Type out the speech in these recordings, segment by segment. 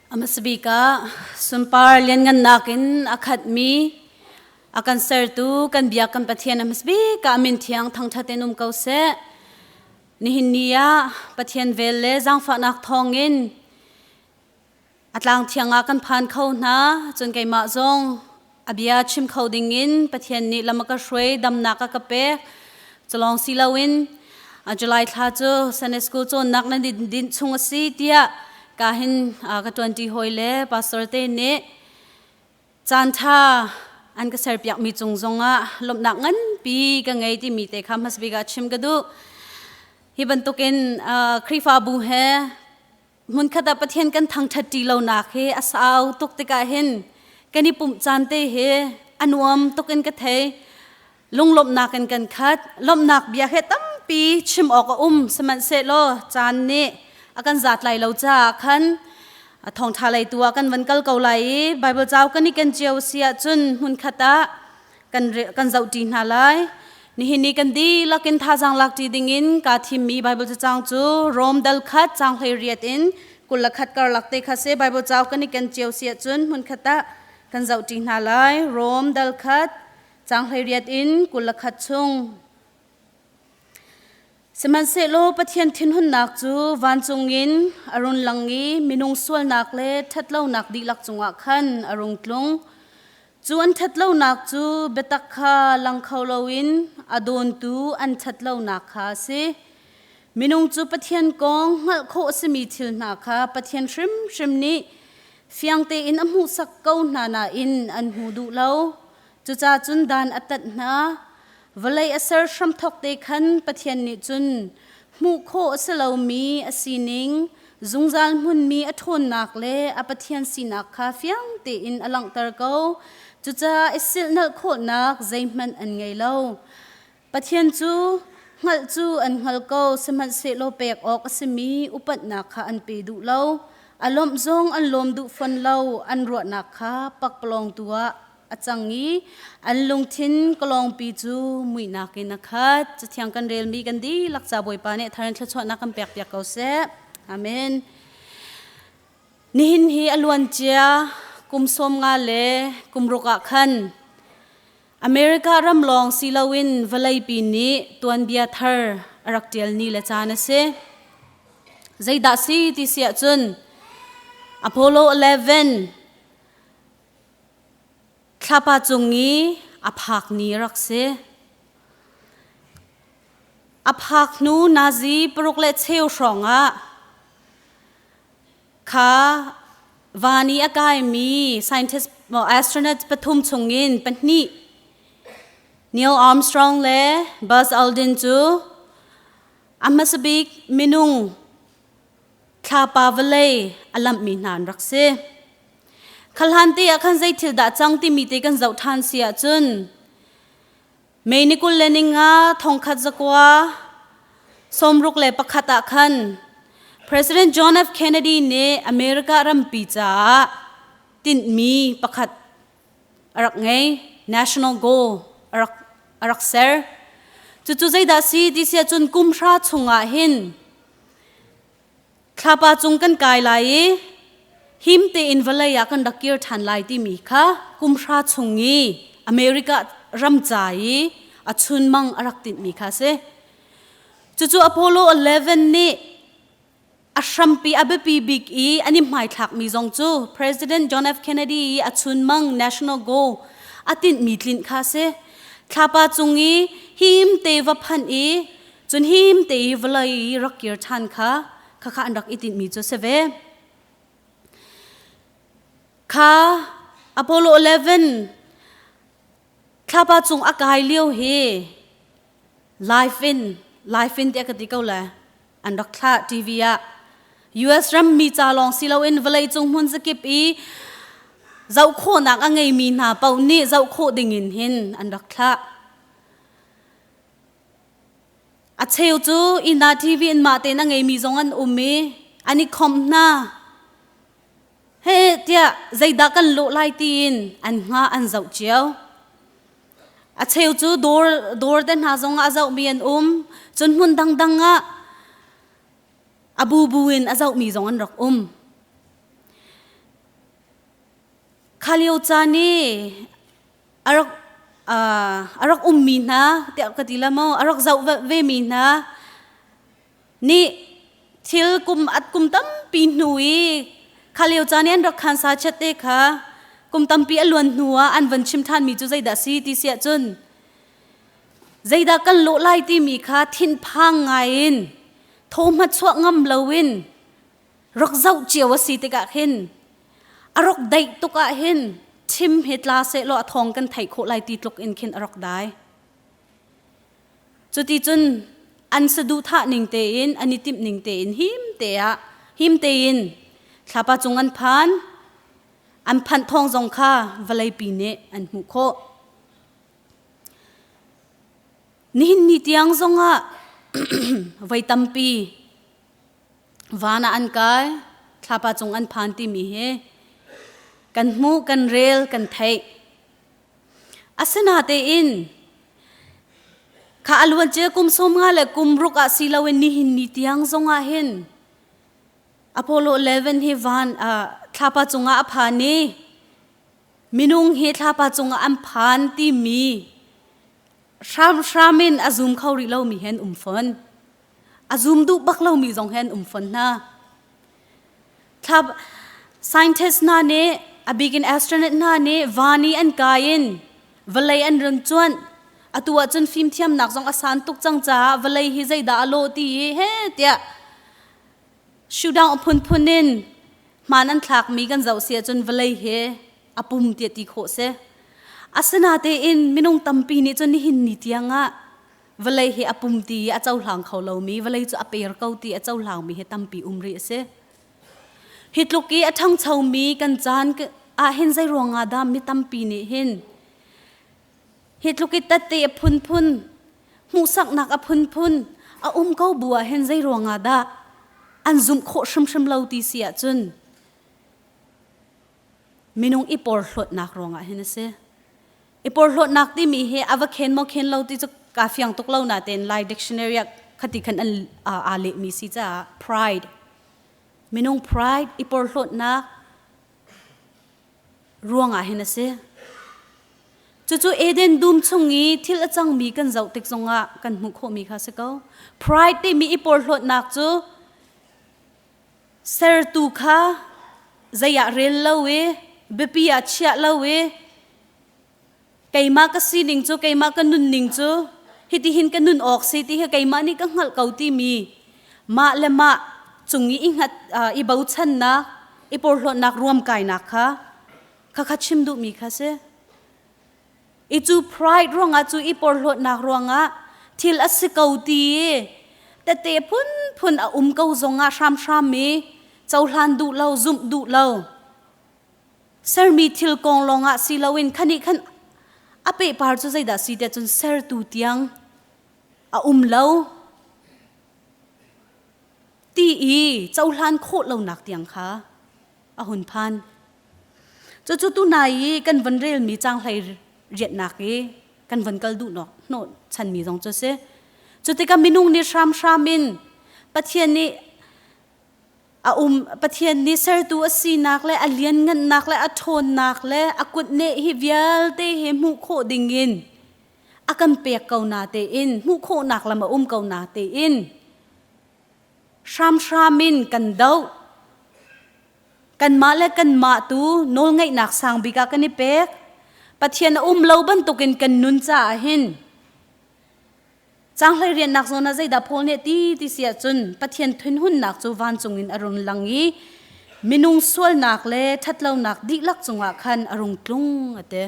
Hmasabik ah sunpar lianngannak in a khatmi a kan sertu kan biak kan Pathian a hmasabik ah a min thiang thangṭhat in um ko seh. Nihin ni ah Pathian vel le zaangfahnak thawngin a tlang thiang ah kan phan kho hna. Cun keimah zong a bia chim kho dingin Pathian nih lam a ka hruai, damnak a ka pek. Culawng si loin July thla cu Sunday School cawnnak nan dinh chung a si tiah ka hin ka ṭuanṭi hawi le pastor te nih caanṭha an ka serpiakmi cung zongah lawmhnak nganpi ka ngei timi te kha hmasabik ah chim ka duh. Hi bantukin Khrihfabu he hmunkhat ah Pathian kan thangṭhat ṭi lonak hi a sau tuk tikah hin kan i pumh caan te hi a nuam tuk in ka thei. Lunglawmhnak in kan khat. Lawmhnak bia he tampi chim awk a um. Sihmanhsehlaw caan nih a kan zat lai lo caah khan thawngṭha lei tu ah kan van kal ko lai i Bible cau kan i ken cio si ahcun hmunkhat ah kan kan zohṭi hna lai. Nihin ni kan dihlak in thazaang lakṭi dingin kaa thimmi Bible cacang cu Rom dal khat caang 18 in 21 karlak te kha si. Bible cau kan i ken cio si ahcun hmunkhat ah kan zohṭi hna lai. Rom dal khat caang 18 in 21 chung. Sihmanhsehlaw Pathian thinhunnak cu vancung in a run lang i minung sualnak le ṭhatlonak dihlak cungah khan a rung tlung. Cu an ṭhatlonak cu biatak kha lang kho loin a dawntu an ṭhatlonak kha a si. Minung cu Pathian kong hngalh khawh a simi thil hna kha Pathian hrimhrim nih fiang tein a hmuhsak ko hna nain an hmu duh lo. Cucaah cun dan a tat hna. Vawlei a ser hramthawk te khan Pathian nih cun hmuh khawh a si lomi a sining, zungzal hmunmi a ṭhawnnak le a Pathian sinak kha fiang tein a langhter ko. Cucaah i silhnalh khawhnak zeihmanh an ngei lo. Pathian cu hngalh cu an hngal ko, sihmanhsehlaw pek awk a simi upatnak kha an pe duh lo. A lawmh zong an lawm duh fawn lo, an ruahnak kha pakpalawng tu ah a cang i an lungthin kalawngpi cu muihnak in a khat. Cathiang kan relmi kan dihlak ca Bawipa nih thar in thluachuahnak kan pekpiak ko seh. Amen. Nihin hi a luancia kum 50 le kum ruk ah khan America ram lawng si loin vawleipi nih tuanbia thar a rak ṭial ni le caan a si. Zeidah si ti si ahcun Apollo 11 Thlapa cung i a phak ni rak si. A phak hnu nazi paruk le cheu hrawng ah kha van i a kaimi scientist astronaut pathum chungin pahnih Neil Armstrong le Buzz Aldrin cu a hmasa bik minung thlapa vawlei a lamhmi hna an rak si. Khalhan te ah khan zei thil dah cang timi te kan zoh ṭhan si ahcun May ni 25 1961 ah khan President John F. Kennedy nih America rampi caah tinhmi pakhat a rak ngei, national goal a rak ser. Cucu zeidah si ti si ahcun kum hra chungah hin thlapa cung kan kai lai i him tein vawlei ah kan rak kir ṭhan lai timi kha kum hra chung i America ram ca i a chunmang a rak tinhmi kha a si. Cucu Apollo 11 nih a hrampi a biapi bik i an i hmaithlakmi zong cu President John F. Kennedy i a chunmang national goal a tinhmi tlinh kha a si. Thlapa cung i him te va phanh i cun him te i vawlei i rak kir ṭhan kha khakha an rak i tinhmi cu a si ve. Kha Apollo 11 thlapa cung a kai lio hi live in live in tiah ka ti ko le an rak thlah TV ah US ram mi ca lawng si loin vawlei cung hmun zakip i zoh khawhnak a ngeimi hna paoh nih zoh khawh dingin hin an rak thlah. A cheu cu inn ah TV in mah tein a ngeimi zong an um i an i khomh hna. He tiah zeidah kan lawh lai tiin an hnga an zoh cio. A cheu cu dawr dawr te hna zong ah a zohmi an um. Cun hmun dangdang ah a bubu in a zohmi zong an rak um. Kha lio caan i a rak a rak ummi hna tiah ka ti la maw a rak zoh ve mi hna nih thil kum at kum tampi hnu i kha lio caan i an rak khan sa chet te kha kum tampi a luan hnu ah an van chim ṭhan mi cu zeidah si ti siah cun zeidah kan lawh lai timi kha thinphang ngai in thaw hma chuah ngam loin rak zoh cio a si tikah khin a rak daih tuk ah hin chim hi tla sehlaw a thawng kan theih khawh lai ti tluk in khin a rak dai. Cuti cun an saduhthah ning tein an i timh ning tein him te ah him tein thlapa cung an phan an phanh thawng zong kha vawleipi nih an hmuh khawh. Nihin ni tiang zongah voi tampi Van ah an kai, thlapa cung an phan timi hi kan hmuh, kan rel, kan theih. Asinatein kha a luancia kum 50 le kum ruk ah si loin nihin ni tiang zongah hin Apollo 11 hi van thlapa cungah a phan i minung hi thlapa cungah an phan timi hramhram in a zum kho rih lomi he an um fawn. A zum duh bak lomi zong he an um fawn hna. Thla scientist hna nih a bik in astronaut hna nih van i an kai in vawlei an run cuanh. Atu ahcun fimthiamnak zong a san tuk cang caah vawlei hi zeidah a lawh ti hi he tiah shoodown a phunphun in hmaan an thlakmi kan zoh si ahcun vawlei hi a pum tiah ti khawh si. Asinatein minung tampi nih cun nihin ni tiangah vawlei hi a pum ti i a cohlang kho lomi vawlei cu a per ko ti a cohlangmi hi tampi um rih a si. Hi tluk i a ṭhangchomi kan caan ah hin zei ruangah dah mi tampi nih hin hi tluk i tette a phunphun hmuhsaknak a phunphun a um ko bu ah hin zei ruangah dah an zumh khawh hrimhrim lo ti si ahcun minung i porhlawtnak ruangah hin a si. I porhlawtnak timi hi a va khen maw khen lo ti cu kaa fiang tuk lo natein Lai dictionary ah khati khan an aa lehmi si caah pride minung pride i porhlawtnak ruangah hin a si. Cucu Eden dum chung i thil a cangmi kan zoh tik zongah kan hmuh khawhmi kha si ko. Pride timi i porhlawtnak cu Sertu kha zei ah rel lo i biapi ah chiah lo i keimah ka sining cu keimah ka nunning cu hitihin ka nun awk si ti hi keimah nih ka hngalh ko timi mah le mah cung i i hngat i bochannak i porhlawtnak ruamkainak kha khakha chim duhmi kha si. I cu pride ruangah cu i porhlawtnak ruangah thil a si ko ti i tete phunphun a um ko zongah hramhram i cohlan duh lo zumh duh lo sermi thil kong lawngah si loin khani khan a pehpar cu zeidah si tiah cun sertu tiang a um lo ti i cohlan khawh lonak tiang kha a hun phan. Cucu tunai i kan van relmi canghlei rianhnak i kan van kal duh hnawh chanmi zong cu si. Cu tikah minung nih hramhram in Pathian nih a um Pathian nih sertu a sinak le a lianngannak le a ṭhawnnak le a kutneh hi vialte hi hmuh khawh dingin a kan pek ko na tein hmuh khawhnak lam a um ko na tein hramhram in kan doh. Kanmah le kanmah tu nawlngeihnak sang bik ah kan i pek. Pathian a um lo bantukin kan nun caah hin Canghlei riannak zawn ah zeidah Paul nih ti ti si ahcun Pathian thinhunnak cu vancung in a rung lang i minung sualnak le ṭhatlonak dihlak cungah khan a rung tlung a ti.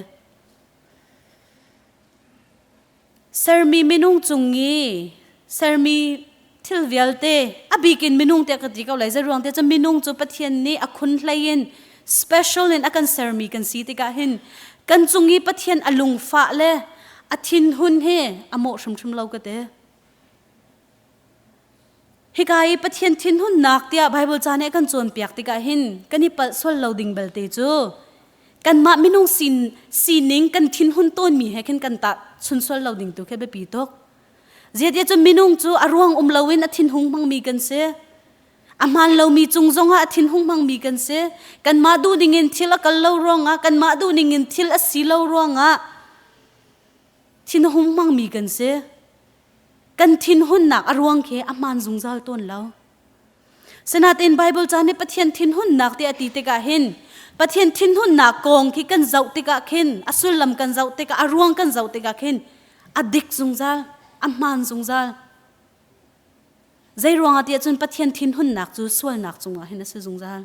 Sermi minung cung i sermi thil vialte a bik in minung tiah ka ti ko lai zeiruang tiah cun minung cu Pathian nih a khun hlei in special in a kan sermi kan si tikah hin kan cung i Pathian a lungfah le a thinhun hi a mawh hrimhrim lo ka ti. Hika i Pathian thinhunnak tiah Bible ca nih a kan cawnpiak tikah hin kan i palh sual lo ding belte cu kanmah minung sining kan thinhun tawnmi he khin kan tah chun sual lo ding tu khi biapi tuk. Ziatiah cun minung cu a ruang um loin a thinhung hmangmi kan si. A hmaan lomi cung zongah a thinhung hmangmi kan si. Kanmah duh ningin thil a kal lo ruangah, kanmah duh ningin thil a si lo ruangah thinhung hmangmi kan si. Kan thinhunnak a ruang khi a hmaan zungzal tawn lo. Sinain Bible ca nih Pathian thinhunnak ti a ti tikah hin Pathian thinhunnak kong khi kan zoh tikah khin a sullam kan zoh tikah a ruang kan zoh tikah khin a dik zungzal, a hmaan zungzal. Zei ruangah tiah cun Pathian thinhunnak cu sualnak cungah hin a si zungzal.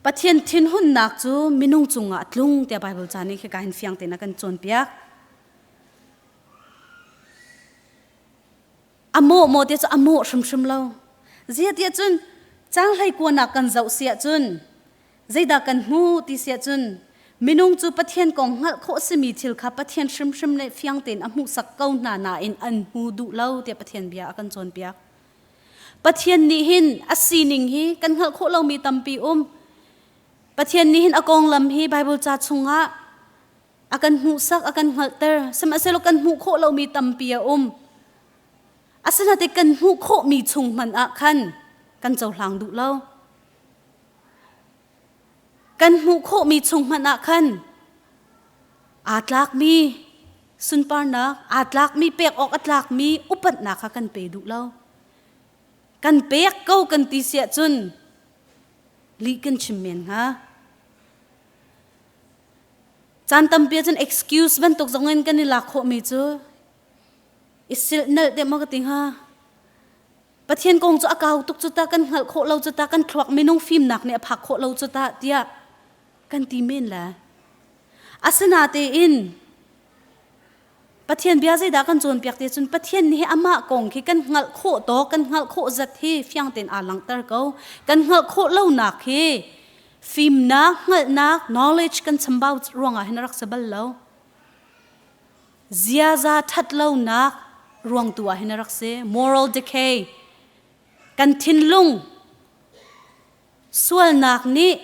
Pathian thinhunnak cu minung cungah a tlung tiah Bible ca nih khika hin fiang tein a kan cawnpiak. A mawh maw tiah cu a mawh hrimhrim lo. Zia tiah cun cang hlei kuanak kan zoh siah cun zeidah kan hmu ti siah cun minung cu Pathian kong hngalh khawh simi thil kha Pathian hrimhrim nih fiang tein a hmuhsak ko hna nain an hmu duh lo tiah Pathian bia a kan cawnpiak. Pathian nih hin a sining hi kan hngalh khawh lomi tampi um. Pathian nih hin a konglam hi Bible ca chungah a kan hmuhsak, a kan hngalhter. Sihmanhsehlaw kan hmuh khawh lomi tampi a um. Asinain kan hmuh khawhmi chung hmanh ah khan kan cohlang duh lo. Kan hmuh khawhmi chung hmanh ah khan aa tlakmi sunparnak, aa tlakmi pek awk a tlakmi upatnak kha kan pe duh lo. Kan pek ko kan ti siah cun lih kan chim men hnga. Caan tampi ahcun excuse bantuk zong in kan i lak khawhmi cu i silhnalh deuh maw ka ti hnga. Pathian kong cu a kau tuk cu ta kan hngalh khawh lo cu ta kan thluak minung fimnak nih a phak khawh lo cu ta tiah kan ti men le. Asinatein Pathian bia zeidah kan cawnpiak ti cun Pathian nih amah kong khi kan hngalh khawh tawk kan hngalh khawh zat hi fiang tein aa langhter ko. Kan hngalh khawh lonak hi fimnak, hngalhnak, knowledge kan chambau ruangah hin a rak si bal lo. Ziaza ṭhat lonak ruang tu ah hin a rak si. Moral decay. Kan thinlung sualnak nih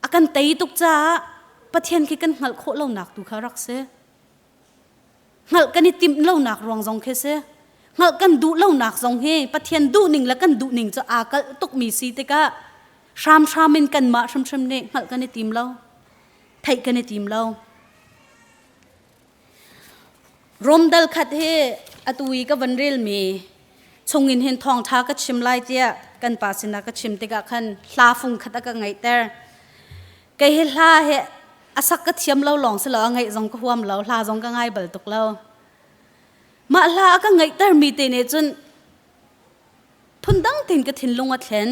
a kan tei tuk caah Pathian khi kan hngalh khawh lonak tu kha rak si. Hngalh kan i timh lonak ruang zong khi si. Hngalh kan duh lonak zong hi Pathian duhning le kan duhning cu aa kalh tukmi si tikah hramhram in kanmah hrimhrim nih hngalh kan i tim lo. Theih kan i tim lo. Rom dal khat hi atu i ka van relmi chungin hin thawngṭha ka chim lai tiah kan pa sinah ka chim tikah khan hla fung khat a ka ngaihter. Kei hi hla hi a sak ka thiam lo lawng si lo a ngaih zong ka huam lo, hla zong ka ngai bal tuk lo. Mah hla a ka ngaihtermi te nih cun phundang tein ka thinlung a thlen.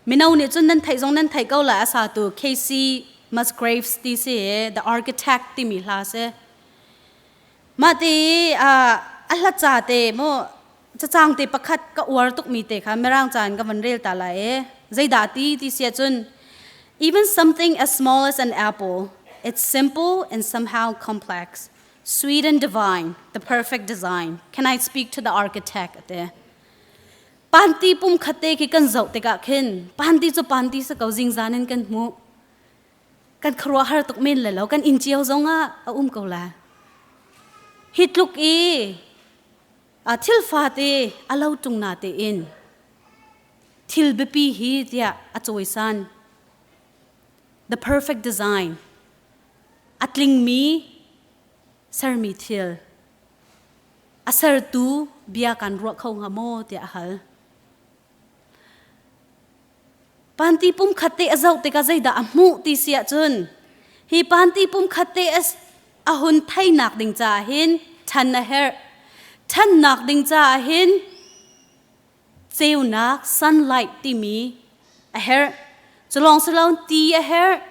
Mino nih cun nan theih zong nan theih ko lai a satu Casey Musgraves ti si The Architect timi hla si. Mah ti a hla ca te mu cacang te pakhat ka uar tukmi te kha mirang ca in ka van rel ta lai e. Zeidah ti ti si ahcun even something as small as an apple it's simple and somehow complex sweet and divine the perfect design can I speak to the architect ate Panti pum khat te khi kan zoh tikah khin panti cu panti si ko zingzan in kan hmuh. Kan khuaruahhar tuk men le lo kan inn cio zong ah a um ko la. Hi tluk i a thil fate a lo tung na tein thil biapi hi tiah a cawisan. The perfect design. A tlingmi sermi thil. A sertu bia kan ruah kho hnga maw tiah a hal. Panti pum khat te a zoh tikah zeidah a hmuh ti si ahcun hi panti pum khat te a hun theinak ding caah hin ṭhan a herh. Ṭhannak ding caah hin ceunak sunlight timi a herh. Cu lawng si lo ti a herh,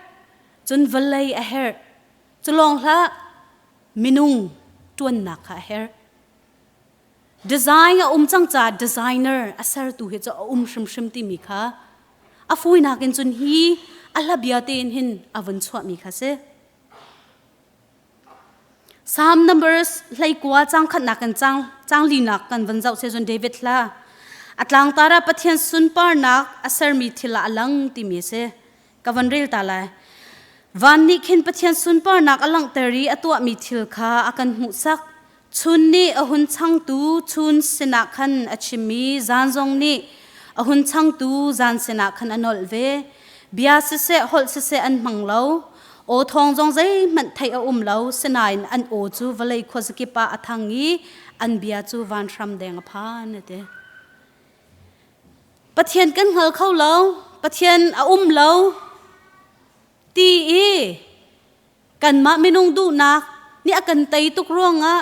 cun vawlei a herh. Cu lawng hlah minung ṭuannak kha a herh. Design a um cang caah designer a sertu hi cu a um hrimhrim timi kha a fawinak in cun hi a hla bia tein hin a vun chuahmi kha si. Psalm numbers 19 cang khatnak in cang cang linak kan van zoh se cun David hla a tlangtar ah Pathian sunparnak a sermi thil ah a lang timi a si. Ka van rel ta lai. Van nih khin Pathian sunparnak a langhter i a tuahmi thil kha a kan hmuhsak. Chun nih a hun changtu chun sinah khan a chim i zan zong nih a hun changtu zan sinah khan a nolh ve. Bia siseh holh siseh an hmang lo. Aw thawng zong zeihmanh theih a um lo, sinain an aw cu vawlei khuazakip ah a thang i an bia cu vanhram deng a phan, a ti. Pathian kan hngal kho lo, Pathian a um lo ti i kanmah minung duhnak nih a kan tei tuk ruangah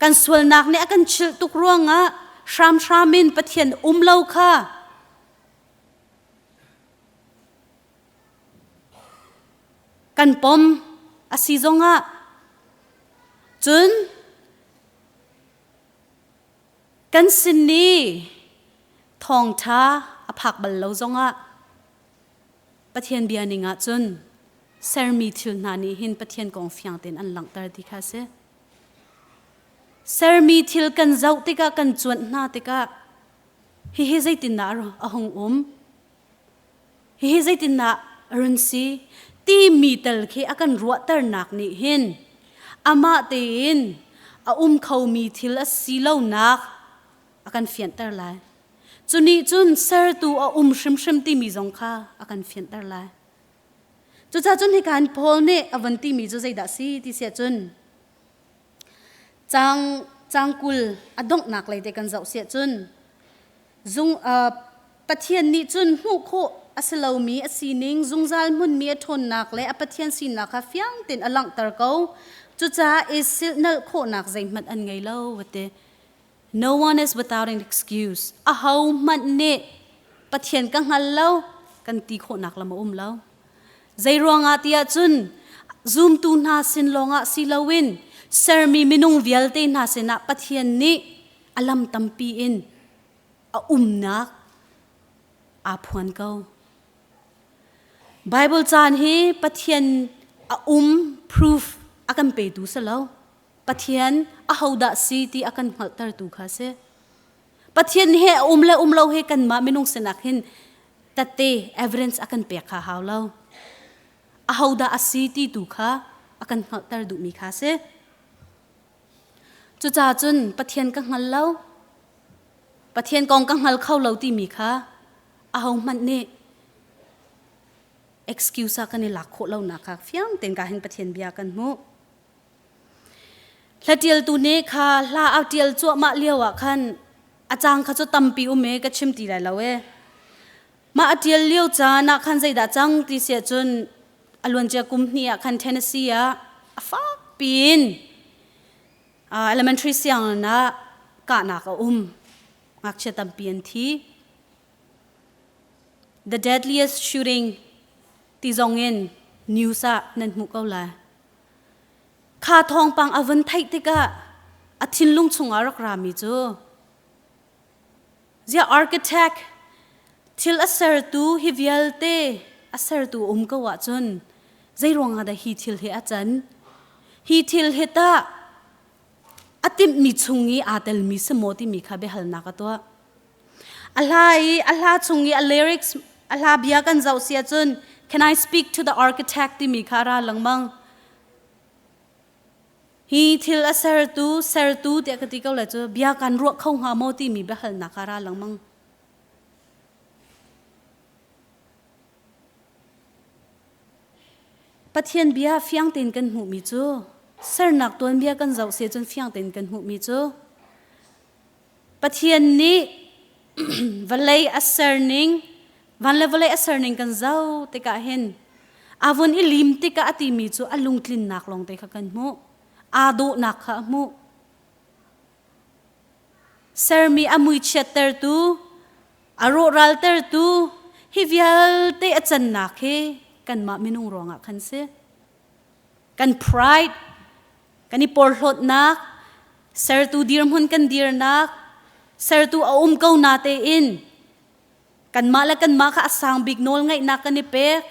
kan sualnak nih a kan chilh tuk ruangah hramhram in Pathian um lo kha kan pom a si zongah cun kan sin i thawngṭha a phak bal lo zongah Pathian bia ning ah cun sermi thil hna nih hin Pathian kong fiang tein an langhter ti kha a si. Sermi thil kan zoh tikah kan cuanh hna tikah hihi zeitindah a hung um? Hihi zeitindah a run si? Timi tel khi a kan ruahternak nih hin amah tein a um khomi thil a si lonak a kan fianter lai. Cu nih cun sertu a um hrimhrim timi zong kha a kan fianter lai. Cucaah cun hika hin Paul nih a vun timi cu zeidah si ti siah cun caang caang 20 a donghnak lei te kan zoh siah cun zung Pathian nih cun hmuh khawh a si lomi a sining zungzal hmunmi a ṭhawnnak le a Pathian sinak kha fiang tein a langhter ko. Cucaah i silhnalh khawhnak zeihmanh an ngei lo, a ti. No one is without an excuse. Ahohmanh nih Pathian ka hngal lo kan ti khawhnak lam a um lo. Zei ruangah ti ahcun zumtu hna sin lawngah si loin sermi minung vialte hna sinah Pathian nih a lam tampi in a umnak aa phuan ko. Bible caan hi Pathian a um proof a kan petu si lo. Pathian ahodah si ti a kan hngalhtertu kha a si. Pathian he a um le um lo he kanmah minung sinak hin tatte evidence a kan pek kha hau lo. Ahodah a si ti tu kha a kan hngalhter duhmi kha a si. Cucaah cun Pathian ka hngal lo, Pathian kong ka hngal kho lo timi kha ahohmanh nih excuse ah kan i lak khawh lonak kha fiang tein ka hin Pathian bia kan hmuh. Hlatialtu nih kha hla a ṭial cuahmah lioah khan a cang kha cu tampi um e ka chim ti lai lo e. Mah a ṭial lio caan ah khan zeidah cang ti si ahcun a luancia kum hnih ah khan Tennessee ah a fak piin elementary sianginn ah kahnak a um. Ngakchia tampi an thi. The deadliest shooting ti zong in news ah nan hmuh ko lai. Kha thawngpang a vun theih tikah a thinlung chungah rak rami cu ziah architect thil a sertu hi vialte a sertu um ko ahcun zeiruang ah dah hi thil hi a can? Hi thil hi tah a timhmi chung i aa telmi si maw timi kha biahalnak a tuah. A hla i a hla chung i a lyrics a hla bia kan zoh si ahcun can I speak to the architect timi kha a ra lengmang. Hi thil a sertu sertu tiah ka ti ko lai cu bia kan ruah kho hnga maw timi biahalnak kha a ra lengmang. Pathian bia fiang tein kan hmuhmi cu sernak tuanbia kan zoh si cun fiang tein kan hmuhmi cu Pathian nih vawlei a serning van le vawlei a serning kan zoh tikah hin aa vun i lim tikah a timi cu a lungtlinnak lawngte kha kan hmuh. Aa dawhnak kha a hmuh. Sermi a mui chiattertu, a rawhraltertu hi vialte a cannak hi kanmah minung ruangah khan si. Kan pride Kan i porhlawtnak, sertu dirhmun kan dirnak, sertu a um ko na tein kanmah le kanmah kha a sang bik nawl ngeihnak kan i pek.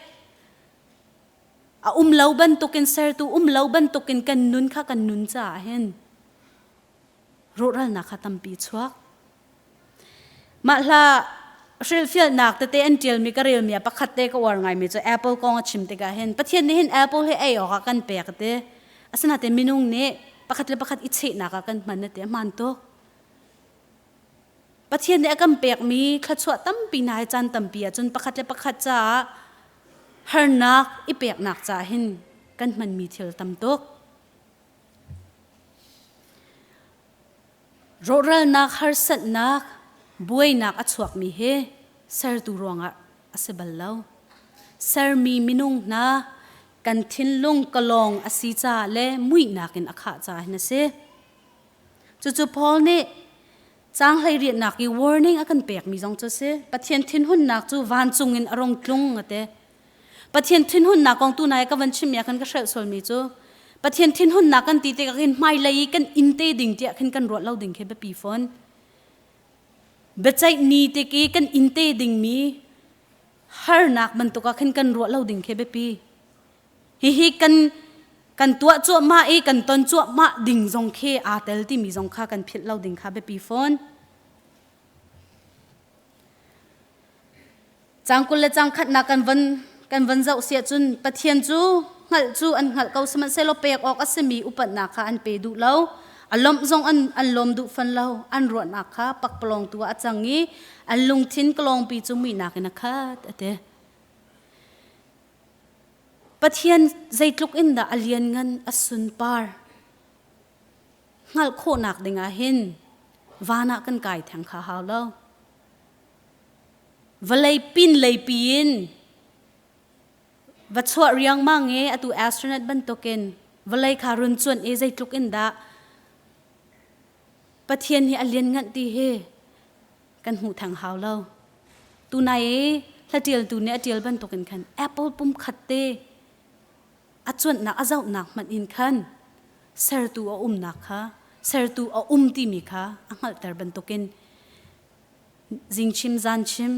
A um lo bantukin sertu um lo bantukin kan nun kha kan nun caah hin rawhralnak kha tampi chuak. Mah hla hrilhfialnak tete an ṭialmi ka relmi ah pakhat te ka uar ngaimi cu Apple kong a chim tikah hin Pathian nih hin Apple hi ei awkah kan pek ti. Asinain minung nih Pakhat le pakhat i chehnak ah kan hman ati. A hmaan tuk. Pathian nih a kan pekmi thluachuah tampi hna hi caan tampi ahcun pakhat le pakhat caah harnak i peknak caah hin kan hmanmi thil tam tuk. Rawhralnak, harsatnak, buainak a chuakmi hi sertu ruangah a si bal lo. Sermi minung hna kan thinlung kalawng a si caah le muihnak in a khah caah hin a si. Cucu Paul nih caang hleiriatnak i warning a kan pekmi zong cu a si. Pathian thinhunnak cu vancung in a rung tlung a ti. Pathian thinhunnak kong tu nai ka van chimmi ah khan ka hrelh sualmi cu Pathian thinhunnak kan ti tikah khin hmailei i kan inn te ding tiah khin kan ruat lo ding khi biapi fawn. Biaceih ni tik i kan inn te dingmi harnak bantuk ah khin kan ruah lo ding khi biapi. Hihi kan kan tuah cuahmah i kan ton cuahmah ding zong khi aa tel timi zong kha kan philh lo ding kha biapi fawn. Cang 20 le cang khatnak kan van kan van zoh siah cun Pathian cu hngalh cu an hngalh ko sihmanhsehlaw pek awk a simi upatnak kha an pe duh lo. A lawmh zong an an lawm duh fan lo. An ruahnak kha pakpalawng tu ah a cang i an lungthin kalawngpi cu muihnak in a khat a ti. Pathian zeitluk in dah a lianngan a sunpar hngalh khawhnak dingah hin van ah kan kai theng kha hau lo. Vawlei pin lei piin va chuah riangmang i atu astronaut bantukin vawlei kha run cuanh i zeitluk in dah Pathian hi a lianngan ti hi kan hmuh theng hau lo. Tunai i hlatialtu nih a ṭial bantukin khan apple pum khat te a cuanhnak a zohnak hmanh in khan sertu a umnak kha sertu a um timi kha a hngalhter bantukin zingchim zanchim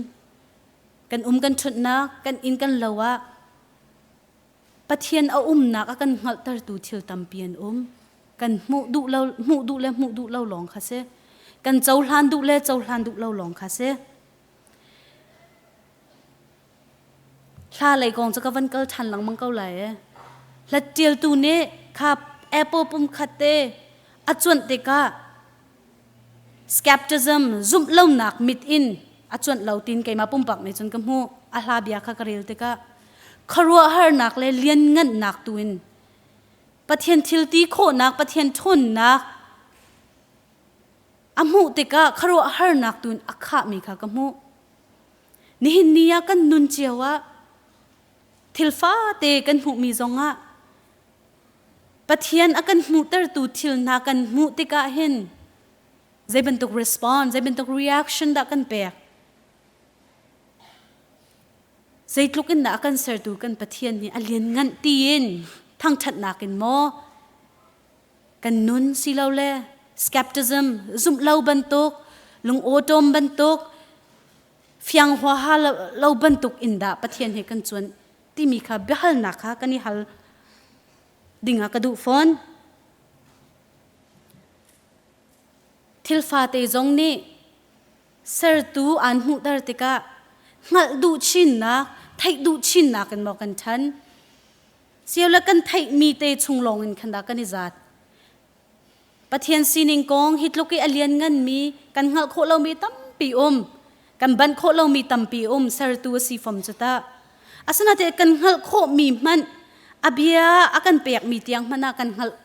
kan um kan ṭhutnak kan inn kan lo ah Pathian a umnak a kan hngalhtertu thil tampi an um. Kan hmuh duh lo hmuh duh le hmuh duh lo lawng kha si. Kan cohlan duh le cohlan duh lo lawng kha si. Hla lei kong cu ka van kal ṭhan lengmang ko lai e. Hlatṭialtu nih kha apple pum khat te a cuanh tikah skepticism zumh lonak mit in a cuanh lo tin keimah pumpak nih cun ka hmuh. A hla bia kha ka rel tikah khuaruahharnak le lianngannak tu in Pathian thil ti khawhnak, Pathian ṭhawnnak a hmuh tikah khuaruahharnak tu in a khahmi kha ka hmuh. Nihin ni ah kan nun cio ah thil fate kan hmuhmi zongah Pathian a kan hmuhtertu thil hna kan hmuh tikah hin zei bantuk response, zei bantuk reaction dah kan pek? Zeitluk in dah a kan sertu kan Pathian nih a lianngan tiin thangṭhatnak in maw kan nun silole skepticism zumh lo bantuk lungawṭawm bantuk fiang huaha lo bantuk in dah Pathian he kan cuan timi kha biahalnak kha kan i hal dingah ka duh fawn. Thil fate zong nih sertu aan hmuhter tikah hngalh duh chinnak, theih duh chinnak in maw kan ṭhan? Siole kan theihmi te chung lawngin khan dah kan i zat. Pathian sining kong hi tluk i a liannganmi kan hngalh khawh lomi tampi um. Kan banh khawh lomi tampi um sertu a si fom cu ta. Asinain kan hngalh khawhmi hmanh a bia a kan pekmi tiang hmanh ah kan hngalh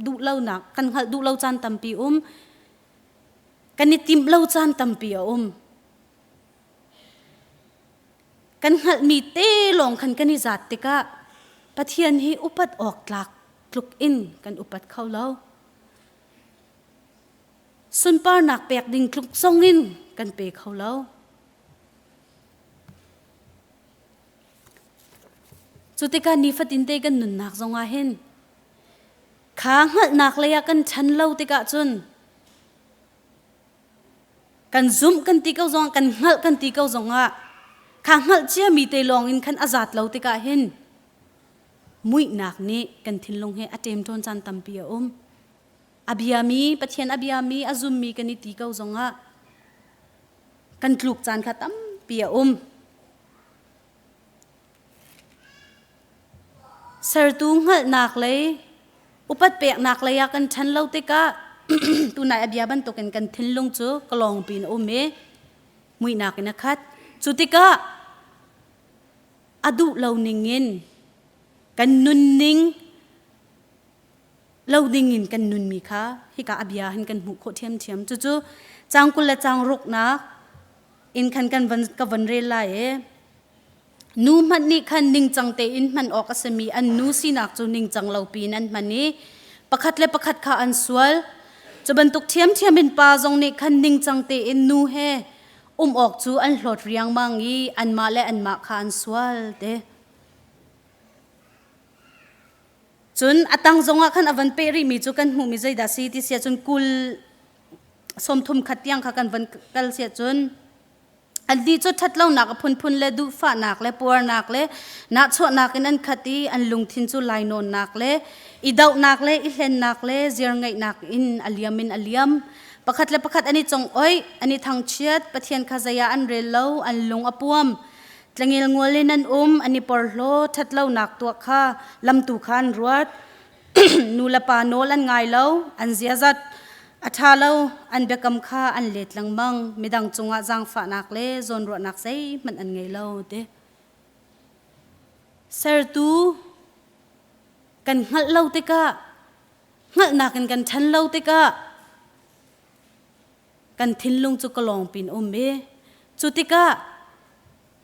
duh lonak kan hngalh duh lo caan tampi um. Kan i timh lo caan tampi a um. Kan hngalhmi te lawng khan kan i zat tikah Pathian hi upat awk tlak tluk in kan upat kho lo. Sunparnak pek ding tluk zong in kan pe kho lo. Cu tikah nifatin te kan nunnak zongah hin kha hngalhnak lei ah kan ṭhan lo tikah cun kan zumh kan ti ko zongah kan hngalh kan ti ko zongah kha hngalh ciami te lawng in khan a zat lo tikah hin muihnak nih kan thinlung hi a ṭemṭawn caan tampi a um. A biami Pathian a biami a zummi kan i ti ko zongah kan tluk caan kha tampi a um. Sertu hngalhnak lei Upat peknak lei ah kan ṭhan lo tikah tunai a bia bantukin kan thinlung cu kalawng pin a um i muihnak in a khat. Cu tikah a duh lo ningin kan nunning lo dingin kan nunmi kha hika a bia hin kan hmuh khawh ṭhiamṭhiam. Cucu caang 20 le caang ruknak in khan kan van ka van rel lai i Nu hmanh nih khan ningcang tein hman awk a simi an nu sinak cu ningcang lo piin an hman i pakhat le pakhat kha an sual. Cu bantuk ṭhiamṭhiam in pa zong nih khan ningcang tein nu he um awk cu an hlawt riangmang i anmah le anmah kha an sual te. Cun a tang zongah khan a van peh rihmi cu kan hmuhmi zeidah si ti siah cun 20 30 khat tiang kha kan van kal siah cun Annih cu ṭhatlonak a phunphun le duhfahnak le puarnak le nahchuahnak in an khat i an lungthin cu lainawnnak le i dohnak le i hlennak le ziarngeihnak in a liam in a liam. Pakhat le pakhat an i congoih, an i thangchiat, Pathian kha zei ah an rel lo, an lung a puam. Tlangel ngual in an um, an i porhlaw, ṭhatlonak tuah kha lamtu kha an ruat. Nu le pa nawl an ngai lo, an ziazat a ṭha lo, an biakam kha an let lengmang, midang cungah zaangfahnak le zawnruahnak zeihmanh an ngei lo ti. Sertu kan hngalh lo tikah, hngalhnak in kan ṭhen lo tikah, kan thinlung cu kalawng pin um i cu tikah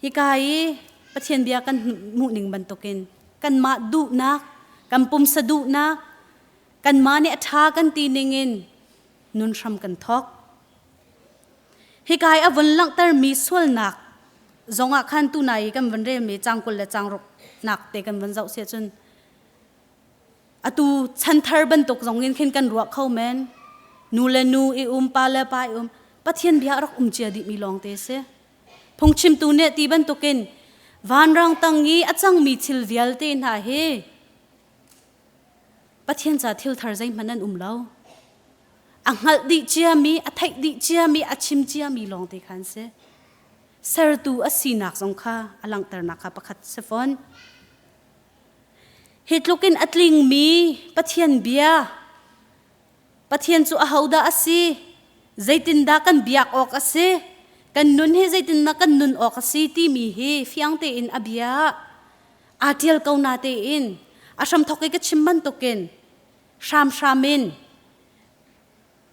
hika i Pathian bia kan hmuh ning bantukin kanmah duhnak, kan pumsa duhnak, kanmah nih a ṭha kan ti ningin nun hram kan thawk. Hika i a vun langhtermi sualnak zongah khan tunai i kan vun relmi caang 20 le caang ruk nak te kan vun zoh siah cun atu chanthar bantuk zong in khin kan ruah kho men. Nu le nu i um, pa le pa i um, Pathian bia a rak um cia dihmi lawng te si. Phungchimtu nih ti bantukin vanrang tang i a cangmi thil vialte hna hi Pathian ca thil thar zeihmanh an um lo. A hngalh dih ciami, a theih dih ciami, a chim ciami lawng te kha an si. Sertu a sinak zong kha a langhternak kha pakhat si fawn. Hi tluk in a tlingmi Pathian bia Pathian cu ahodah a si? Zeitindah kan biak awk a si? Kan nun hi zeitindah kan nun awk a si timi hi fiang tein a bia aa ṭial ko na tein a hramthawk i ka chim bantukin hramhram in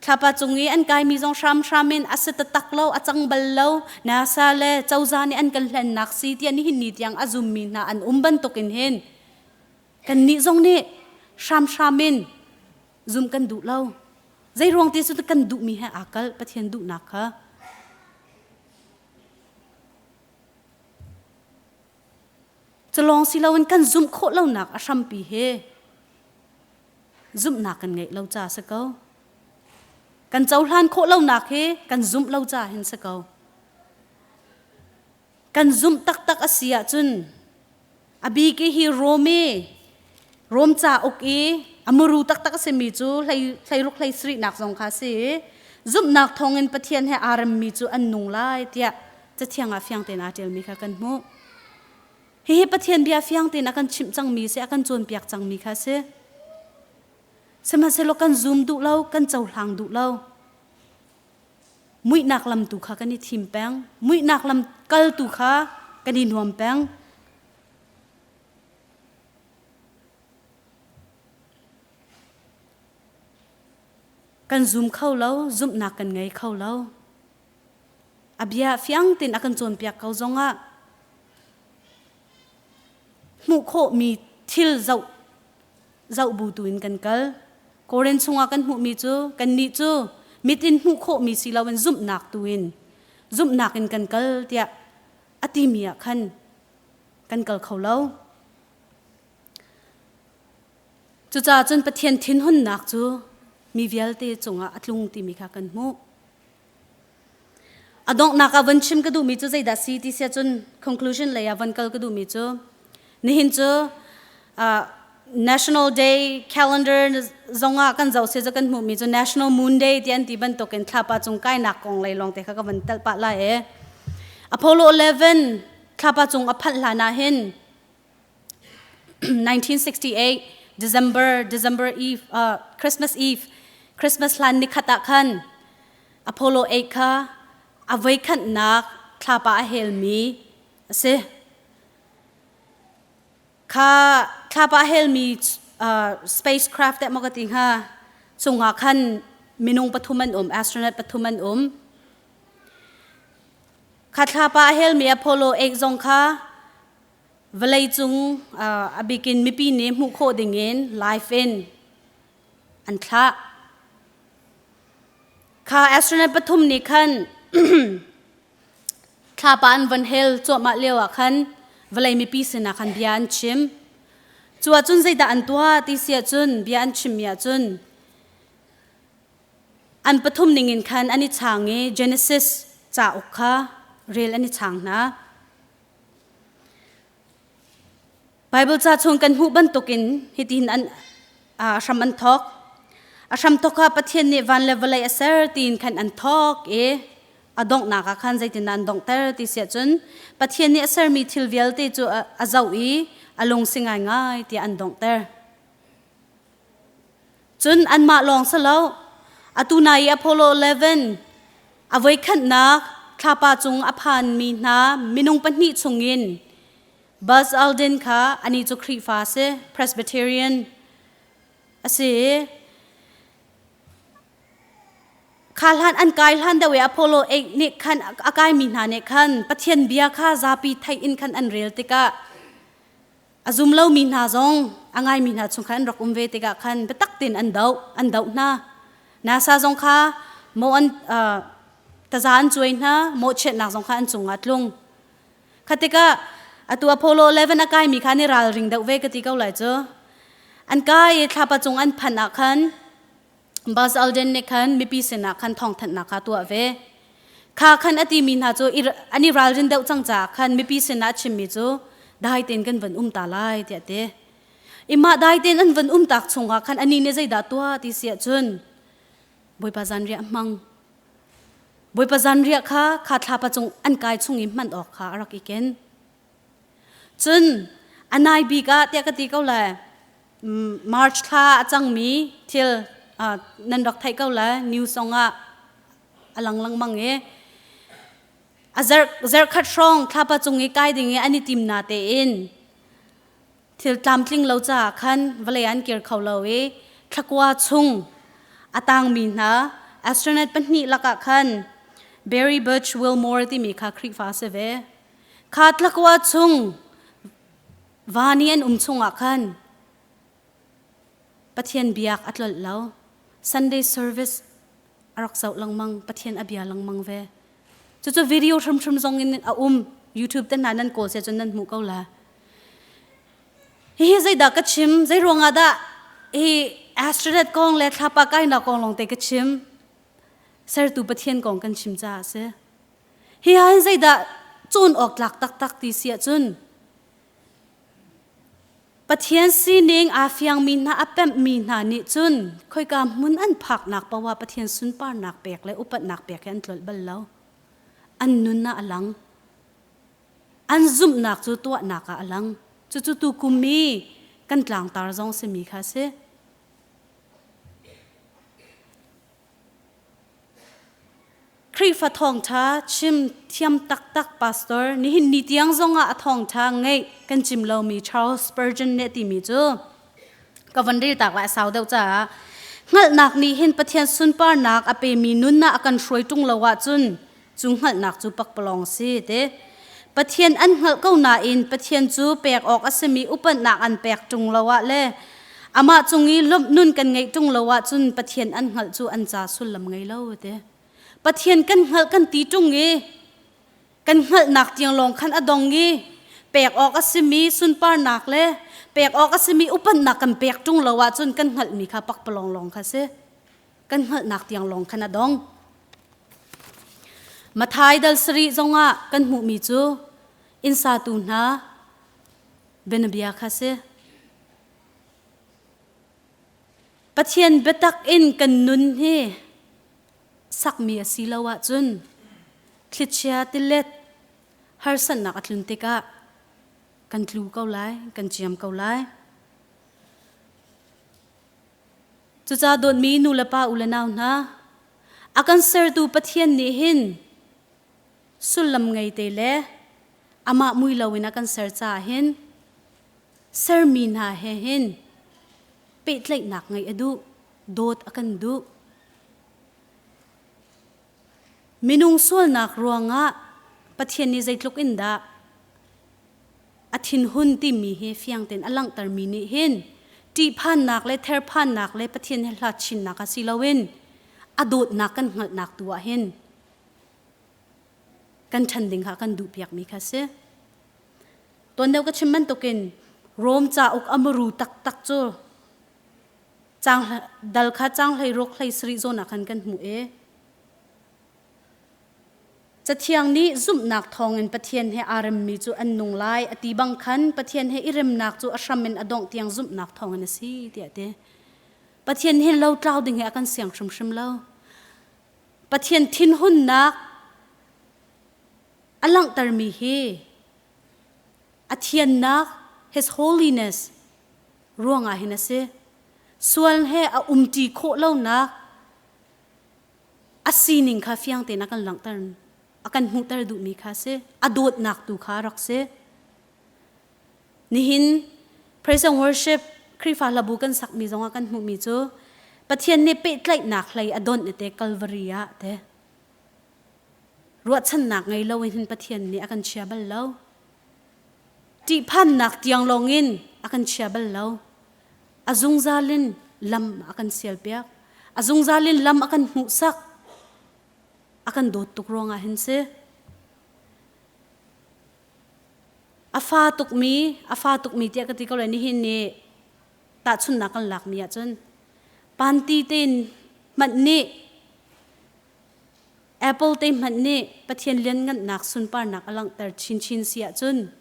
thlapa cung i an kaimi zong hramhram in a si taktak lo, a cang bal lo, NASA le cozah nih an kan hlennak si tiah nihin ni tiang a zummi hna an um bantukin hin kannih zong nih hramhram in zum kan duh lo. Zei ruang ti cu kan duhmi he aa kalh Pathian duhnak kha. Culawng si loin kan zumh khawh lonak a hrampi hi zumhnak kan ngeih lo ca si ko. Kan cohlan khawh lonak hi kan zumh lo ca hin si ko. Kan zumh taktak a si ahcun a bik i hi Rome Rom cauk i a muru taktak a simi cu 16 17 nak zong kha a si i zumhnak thawngin Pathian he aa remmi cu an nung lai tiah Cathiang ah fiang tein aa ṭialmi kha kan hmuh. Hihi Pathian bia fiang tein a kan chimh cangmi si, a kan cawnpiak cangmi kha a si. Sihmanhsehlaw kan zum duh lo, kan cohlang duh lo. Muihnak lam tu kha kan i thim peng. Muihnak lam kal tu kha kan i nuam peng. Kan zum kho lo, zumhnak kan ngei kho lo. A bia fiang tein a kan cawnpiak ko zongah hmuh khawhmi thil zoh zoh bu tu in kan kal. Korin chungah kan hmuhmi cu kannih cu mit in hmuh khawhmi si loin zumhnak tu in zumhnak in kan kal tiah a timi ah khan kan kal kho lo. Cucaah cun Pathian thinhunnak cu mi vialte cungah a tlung timi kha kan hmuh. A donghnak ah von chim ka duhmi cu zeidah si ti siah cun conclusion lei ah von kal ka duhmi cu nihin cu National Day calendar zongah kan zoh se kan hmuhmi cu National Moon Day ti an ti bantukin thlapa cung kainak kong lei lawng te kha ka von telh pah lai e. Apollo 11 thlapa cung a phanh hlan ah hin 1968 December December Eve Christmas Eve Christmas hlan nikhat ah khan Apollo 8 kha a voikhatnak thlapa a helmi a si. Kha thlapa a helmi spacecraft te maw ka ti hnga chungah khan minung pathum an um, astronaut pathum an um. Kha thlapa a helmi Apollo 8 zong kha vawleicung a bikin mipi nih hmuh khawh dingin live in an thlah. Kha astronaut pathum nih khan thlapa an von hel cuahmah lio ah khan vawlei mipi sinah khan bia an chim. Cu ahcun zeidah an tuah ti si ahcun bia an chimmi ahcun an pathum ningin khan an i chang i Genesis cauk kha rel an i chang hna. Bible ca chung kan hmuh bantukin hitin an a hram an thawk. A hram thawk ah Pathian nih van le vawlei a ser tiin khan an thawk i a donghnak ah khan zeitin an donghter ti siah cun Pathian nih a sermi thil vialte cu a zoh i a lungsi ngaingai tiah an donghter. Cun anmah lawng si lo, atu nai i Apollo 11 a voikhatnak thlapa cung a phanmi hna minung pahnih chungin Buzz Aldrin kha anih cu Khrihfa a si, Presbyterian a si i kha hlan an kai hlan deuh i Apollo 8 nih khan a kaimi hna nih khan Pathian bia kha zapi theih in khan an rel tikah A zum lomi hna zong a ngaimi hna chung khan an rak um ve tikah khan biatak tein an doh an doh hna. NASA zong kha mawh an taza an cuai hna, mawhchiatnak zong kha an cungah tlung. Kha tikah atu Apollo 11 a kaimi kha an i ralring deuh ve ka ti ko lai cu. An kai i thlapa cung an phanh ah khan Buzz Aldrin nih khan mipi sinah khan thawngthanhnak kha tuah ve. Kha khan a timi hna cu an i ralrin deuh cang caah khan mipi sinah a chimmi cu dai tein kan van um ta lai tiah ti. Imah dai tein an van um tak chungah khan anih nih zeidah tuah ti si ahcun Bawipa zanriah hmang. Bawipa zanriah kha kha thlapa cung an kai chung i hman awk kha a rak i ken. Cun a nai bik ah tiah ka ti ko lai March thla a cangmi thil nan rak theih ko lai news zong ah a lang lengmang i a zarh khat hrawng thlapa cung i kai ding i an i tim na tein thil tlamtling lo caah khan vawlei an kir kho lo i thlakua chung a tangmi hna astronaut pahnih lakah khan Barry Butch Wilmore timi kha Khrihfa si ve. Kha tlakua chung van i an um chungah khan Pathian biak a tlolh lo. Sunday service a rak zoh lengmang, Pathian a bia lengmang ve. Cucu video hrimhrim zong in a um. YouTube te hna nan kawl se cun nan hmuh ko la. Hihi zeidah ka chim? Zei ruangah dah hi astronaut kong le thlapa kainak kong lawng te ka chim? Sertu Pathian kong kan chim caah a si. Hi ah hin zeidah cawn awk tlak taktak ti si ahcun Pathian sining aa fiangmi hna a pemhmi hna nih cun khoika hmun an phaknak paoh ah Pathian sunparnak pek le upatnak pek hi an tlolh bal lo. An nun ah a lang. An zumhnak cu tuahnak ah a lang. Cucu tukum i kan tlangtar zong simi kha a si. Khrihfa thawngṭha chim thiam taktak pastor nihin ni tiang zongah a thawngṭha ngeih kan cim lomi Charles Spurgeon nih a timi cu ka von rel tak lai a sau deuh caah hngalhnak nih hin Pathian sunparnak a pemi nun ah a kan hruai ṭung lo ahcun cu hngalhnak cu pakpalawng si te Pathian an hngalh ko nain Pathian cu pek awk a simi upatnak an pek ṭung lo ah le amah cung i lawmh nun kan ngeih ṭung lo ahcun Pathian an hngalh cu an ca sullam ngei lo te Pathian kan hngalh kan ti ṭung i kan hngalhnak tiang lawng khan a dong i pek awk a simi sunparnak le pek awk a simi upatnak kan pek ṭung lo ahcun kan hngalhmi kha pakpalawng lawng kha si kan hngalhnak tiang lawng khan a dong. Mathai dal sarih zongah kan hmuhmi cu inn satu hna bianabia kha si. Pathian biatak in kan nun hi sakmi a si lo ahcun thlichia tilet harsatnak a tlun tikah kan tlu ko lai, kan ciam ko lai. Cucaah dawtmi nu le pa u le nau hna, a kan sertu Pathian nih hin sullam ngei te le amah mui loin a kan ser caah hin sermi hna he hin pehtlaihnak ngeih a duh, dawt a kan duh. Minung sualnak ruangah Pathian nih zeitluk in dah a thinhun timi hi fiang tein a langhtermi nih hin ṭihphannak le therphannak le Pathian he hlat chinnak ah si loin a dawtnak kan hngalhnak tu ah hin kan ṭhan ding kha kan duhpiakmi kha a si. Tuan deuh ka chim bantukin Rom cauk a muru taktak cu caang dal kha caang 16 17 zawn ah khan kan hmuh i Cathiang nih zumhnak thawngin Pathian he aa remmi cu an nung lai a ti bang khan Pathian he i remnak cu a hram in a dongh tiang zumhnak thawngin a si tiah a ti. Pathian hin lotlau ding hi a kan siang hrimhrim lo. Pathian thinhunnak a langhtermi hi a thiannak, His holiness, ruangah hin a si. Sual he a umṭi khawh lonak a sining kha fiang tein a kan langhter a kan hmuhter duhmi kha a si. A dawtnak tu kha a rak si. Nihin praise and worship Khrihfa hlabu kan sakmi zongah kan hmuhmi cu Pathian nih pehtlaihnak hlei a donh te Calvary ah te ruahchannak ngei lo in hin Pathian nih a kan chia bal lo. Ṭihphannak tiang lawngin a kan chia bal lo. A zungzal in lam a kan sialpiak. A zungzal in lam a kan hmuhsak. A kan dawt tuk ruangah hin si. A fa tukmi, a fa tukmi tiah ka ti ko lai nihin ni tahchunhnak kan lakmi ahcun panti tein hmanh nih Apple te hmanh nih Pathian lianngannak sunparnak a langhter chinchin si ahcun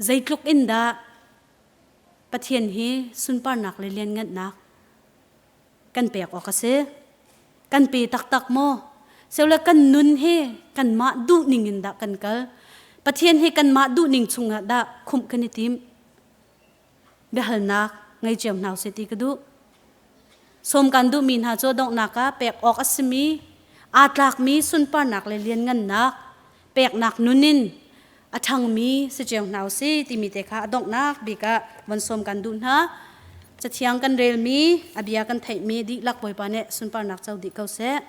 zeitluk in dah Pathian hi sunparnak le lianngannak kan pek awk a si? Kan pe taktak maw? Sele kan nun hi kanmah duhning in dah kan kal? Pathian hi kanmah duhning chungah dah khumh kan i tim? Biahalnak ngei cio hna usih ti ka duh. Sawm kan duhmi hna cu donghnak ah pek awk a simi aa tlakmi sunparnak le lianngannak peknak nun in a ṭhangmi si cio hna usih timi te kha a donghnak bik ah von sawm kan duh hna. Cathiang kan relmi, a bia kan theihmi dihlak Bawipa nih sunparnak co dih ko seh.